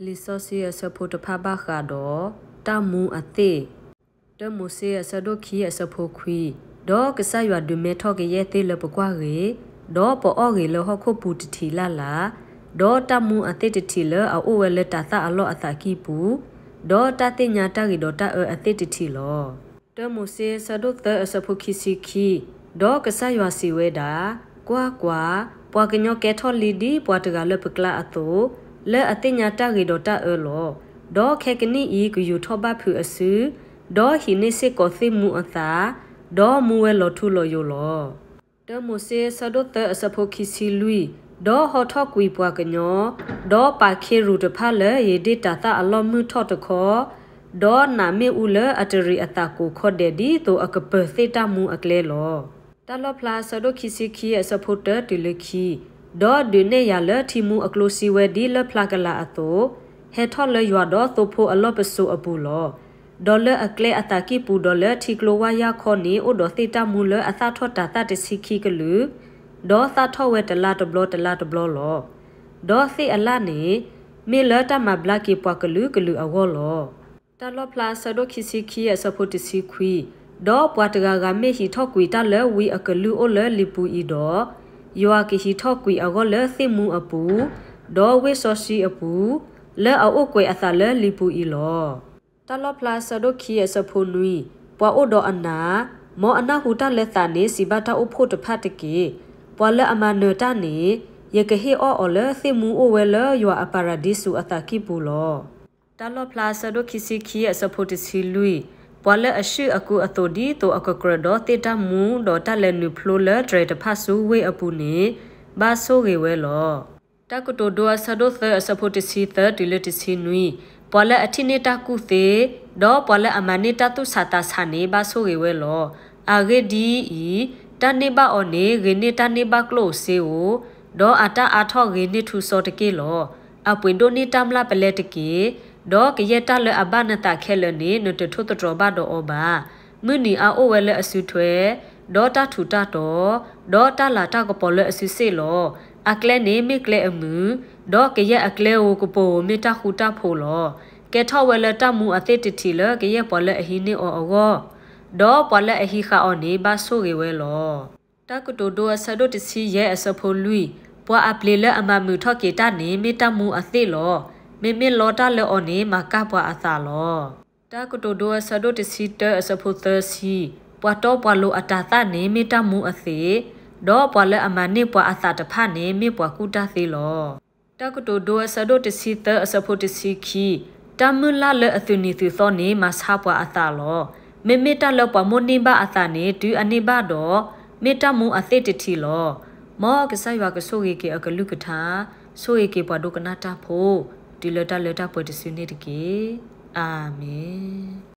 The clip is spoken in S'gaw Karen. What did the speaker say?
လံာ်စီဆှံအဆၢဖိတဖၣ်ဘၣ်ဃးဒီး တၢ်မူအသ့ၣ်, တၢမိၤၡ့အဆၢဒိၣ်ခံအဆၢဖိခွံ, ဒီးကစၢ်ယွၤဒုးမဲထီၣ်ကယဲၢ်သ့လၢပကွၢ်ဂ့ၤ, ဒီးပအီၣ်ဂ့ၤလၢဟီၣ်ခိၣ်ပူၤတထံးလၢ်လၢ်, ဒီးတၢ်မူအသ့ၣ်တထံးလၢအအိၣ်ဝဲလၢတၤသၣ်အလီၢ်အသးကံၢ်ပူၤ, ဒီးတၢ်သ့ၣ်ညါတၢ်ဂ့ၤဒီးတၢ်အၢအသ့ၣ်တထံးလီၤ. တၢမိၤၡ့အဆၢဒိၣ်သၢအဆၢဖိခံဆံခံ, ဒီးကစၢ်ယွၤစံးဝဲဒၣ်, ကွၢ်ကွၢ်, ပှၤကညီကဲထီၣ်လံဒ်ပှၤတဂၤလၢပကျါအသိး, လၢအသ့ၣ်ညါတၢ်ဂ့ၤဒီးတၢ်အၢလီၤ. ဒီးခဲကနံၣ်အံၤကယူၤထီၣ်ဘၣ်ဖုးအစု, ဒီးဟံးန့ၢ်စ့ၢ်ကီးသ့ၣ်မူအသး, ဒီးမူဝဲလီၤထူလီၤယိာ်လီၤ. တၢမိၤၡ့အဆၢဒိၣ်သၢအဆၢဖိခံဆံလွံၢ်, ဒီးဟီထီၣ်ကွံာ်ပှၤကညီ, ဒီးပာ်ခ့ရူၢ်တဖၣ်လၢယ့ၤဒ့ၣ်တၤသၣ်အလီၢ်မုၢ်ထီၣ်တခီ, ဒီးနးမ့ၣ်အူလၢအတရံးအသးကိးခီဒဲးဒ်သိးအကပၢၤသ့ၣ်တၢ်မူအကျဲလီၤ. တၢ်လီၣ်ဖျါအဆၢဒိၣ်ခံဆံခံအဆၢဖိတၢတုၤလၢခံ, ဒီးဒုးနဲၣ်ယၤလၢထံမူအကျိစံဝဲဒ်လၢဖျါကလာ်အသိး, ဟဲထီၣ်လၢယွၤဒီးသိဖိအလီၢ်ပစိာ်အပူၤလီၤ. ဒီးလၢအကျဲအသးကံၢ်ပူၤဒီးလၢထံကျိဝၢ်ယၢ်ခီန့ၣ် အိၣ်ဒီးသ့ၣ်တၢ်မူလၢအသၣ်ထီၣ်တၤသၣ်တဆံခံကလုာ်, ဒီးသၣ်ထီၣ်ဝဲတလါတဘျီတလါတဘျီလီၤ. ဒီးသ့ၣ်အလၣ်န့ၣ် မ့ၢ်လၢတၢ်မၤဘျါက့ၤပှၤကလုာ်ကလုာ်အဂီၢ်လီၤ. တၢ်လီၣ်ဖျါအဆၢဒိၣ်ခံဆံခံအဆၢဖိတဆံခွံ, ဒီးပှၤတဂၤဂၤမ့ၢ်ဟံးထီၣ်ကွံာ်တၢ်လၢဝံအကလုၢ်အိၣ်လၢလံာ်ပူၤအံၤဒီး, ယွၤကဟံးထီၣ်ကွံာ်အဂီၢ်လၢသ့ၣ်မူအပူၤ, ဒီးဝ့ၢ်စီဆှံအပူၤ, လၢအအိၣ်ကွဲးအသးလၢလံာ်ပူၤအံၤလီၤ. တၢ်လီၣ်ဖျါအဆၢဒိၣ်ခံအဆၢဖိနွံ, ပှၤအိၣ်ဒီးအနၢ်, မ်အနၢ်ဟူတၢ်လၢသးန့ၣ် စံးဘၣ်တၢ်အိၣ်ဖှိၣ်တဖၣ်တက့ၢ်. ပှၤလၢအမၤနၢၤတၢ်န့ၣ်, ယကဟ့ၣ်အီၣ်အီၤလၢသ့ၣ်မူအိၣ်ဝဲလၢယွၤအပၤရဒံစူၤအသးကံၢ်ပူၤလီၤ. တၢ်လီၣ်ဖျါအဆၢဒိၣ်ခံဆံခံအဆၢဖိတဆံလွံၢ်, ပှၤလၢအဆှုၣ်အကုာ်အသိးဒ်သိးအကကြၢးဒီးသ့ၣ်တၢ်မူ ဒီးတၢ်လဲၤနုာ်ဖျိလၢတြဲၤတဖၣ်ဆူဝ့ၢ်အပူၤန့ၣ်, ဘၣ်ဆိၣ်ဂ့ၤဝဲလီၤ. တၢ်ကတိၤဒိအဆၢဒိၣ်သၢအဆၢဖိတဆံသၢတုၤလၢတဆံနွံ, ပှၤလၢအထံၣ်န့ၢ်တၢ်ကူၣ်သ့, ဒီးပှၤလၢအမၤန့ၢ်တၢ်သူၣ်ဆးသးဆးန့ၣ် ဘၣ်ဆိၣ်ဂ့ၤဝဲလီၤ. အဂ့ၢ်ဒ်အံၤ, တၢ်န့ၢ်ဘၣ်အီၤန့ၣ် ဂ့ၤန့ၢ်တၢ်န့ၢ်ဘၣ်ကျိၣ်ဧိၤစ့ဧိၤ, ဒီးအတၢ်အါထီၣ်ဂ့ၤန့ၢ်ထူစီတက့ၢ်လီၤ. အပှ့ၤဒိၣ်န့ၢ်တၢ်မျၢ်ပလဲတက့ၢ်, ဒီးကယဲၢ်တၢ်လၢအဘၣ်နသးခဲလၢာ်န့ၣ် နတထိၣ်သတြီၤဘၣ်ဒီးအီၤဘၣ်. မုၢ်နံၤအါအိၣ်ဝဲလၢအစုထွဲ, ဒီးတၢ်ထူးတၢ်တီၤ, ဒီးတၢ်လၤတၢ်ကပီၤလၢအစုစ့ၣ်လီၤ. အကျဲန့ၣ်မ့ၢ်ကျဲအမုာ်, ဒီးကယဲၢ်အကျဲဧိၤကပိာ်ဧိၤမ့ၢ်တၢ်ဃူတၢ်ဖိးလီၤ. ကဲထီၣ်ဝဲလၢတၢ်မူအသ့ၣ်တထံးလၢကယဲၢ်ပှၤလၢအဟံးန့ၢ်အီၤအဂီၢ်, ဒီးပှၤလၢအဟံးဃာ်အီၤန့ၣ် ဘၣ်ဆိၣ်ဂ့ၤဝဲလီၤ. တၢ်ကတိၤဒိအဆၢဒိၣ်တဆံယဲၢ်အဆၢဖိလွံၢ်, ပှၤအပျ့ၤလၢအမၤမုာ်ထီၣ်က့ၤတၢ်န့ၣ် မ့ၢ်တၢ်မူအသ့ၣ်လီၤ. မ့မ့ၢ်လီတၢ်လၢအီၤန့ၣ် မၤကၢ်ပှၤအသးလီၤ. တၢ်ကတိၤဒိအဆၢဒိၣ်တဆံတၢအဆၢဖိသၢဆံ, ပှၤတီပှၤလိၤအတၤသၣ်န့ၣ် မ့ၢ်တၢ်မူအသ့ၣ်, ဒီးပှၤလၢအမၤန့ၢ်ပှၤအသးတဖၣ်န့ၣ် မ့ၢ်ပှၤကူၣ်တၢ်သ့လီၤ. တၢ်ကတိၤဒိအဆၢဒိၣ်တဆံသၢအဆၢဖိတဆံခံ, တၢ်မုၢ်လၢ်လၢအသုးနံၤသုးသီန့ၣ် မၤဆါပှၤအသးလီၤ. မ့မ့ၢ်တၢ်လၢပှၤမိၣ်န့ၢ်ဘၣ်အသးန့ၣ် တုၤအန့ၢ်ဘၣ်ဒီး, မ့ၢ်တၢ်မူအသ့ၣ်တထံးလီၤ. မ်ကစၢ်ယွၤကဆိၣ်ဂ့ၤက့ၤအကလုၢ်ကထါ, ဆိၣ်ဂ့ၤက့ၤပှၤဒိကနၣ်တၢ်ဖိ, တုၤလၢတၢ်လၢတၢ်ပှဲၤတစုန့ၣ်တက့ၢ်. အၤမ့ၣ်.